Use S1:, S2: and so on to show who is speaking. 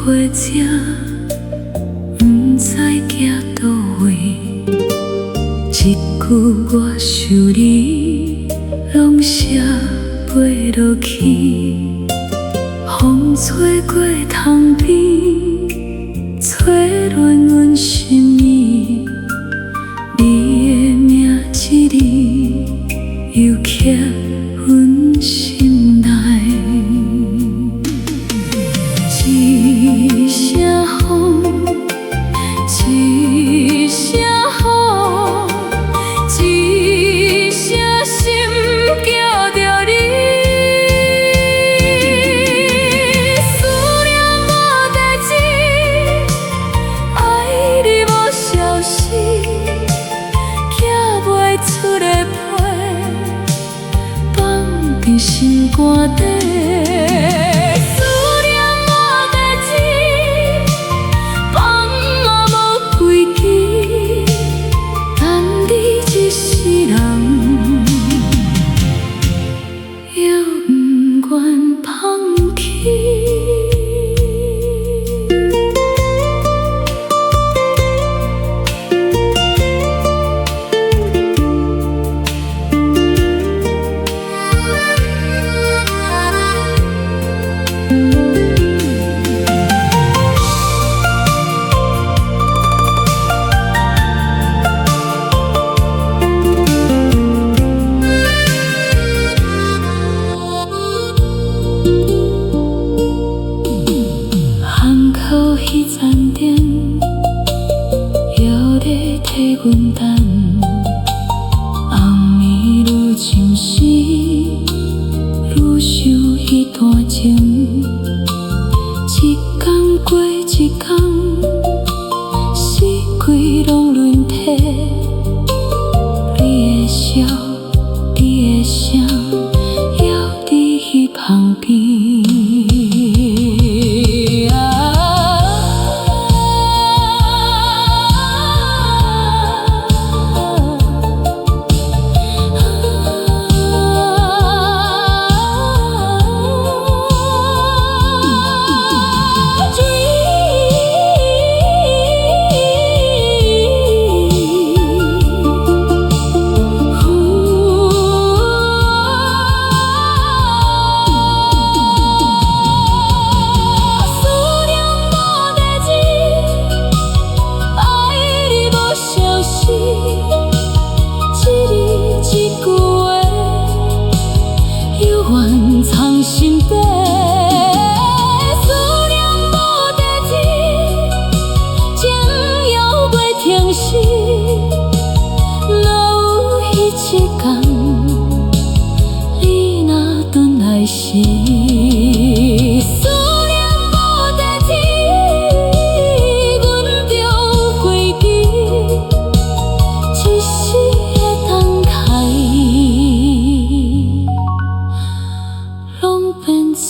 S1: 火車，毋知行佗位。一句我想你，攏寫袂落去。風吹過窗邊，吹亂阮心意。你的名一字，猶刻阮心內。一聲風，一聲雨，一聲心叫著你。思念無地址，愛你無消息，寄袂出的批，放佇心肝底。思念無地址，放我無飛機，等你一世人，猶毋願放棄。巷口彼盞燈，猶咧替阮等。暗暝愈深時，愈想彼段情。一工過一工，四季攏輪替。你的笑，你的聲，猶佇彼旁邊。思念無地址，愛你無消息，一字一句話，猶原藏心底。思念無地址，情猶袂停息。若有彼一工，你若轉來時，思念無地址，阮著有飛機，一世的等待，攏變做。